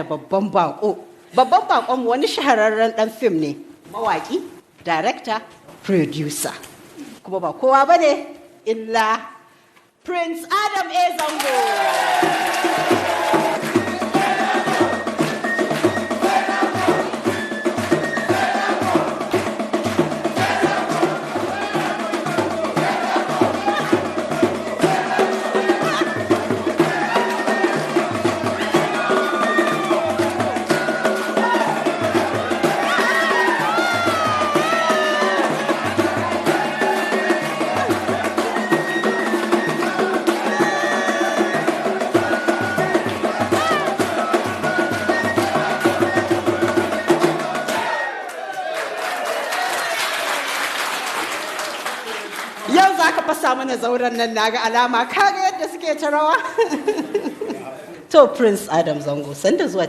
da babban bako. Babban bakonmu wani shahararren dan fim ne, mawaki, director, producer. Kuma ba kowa ba ne illa Prince Adam A. Zango. Yau za ka fasa mana zauren nan naga alama kaga yadda suke ta rawa. To, Prince Adam Zango, sanda zuwa.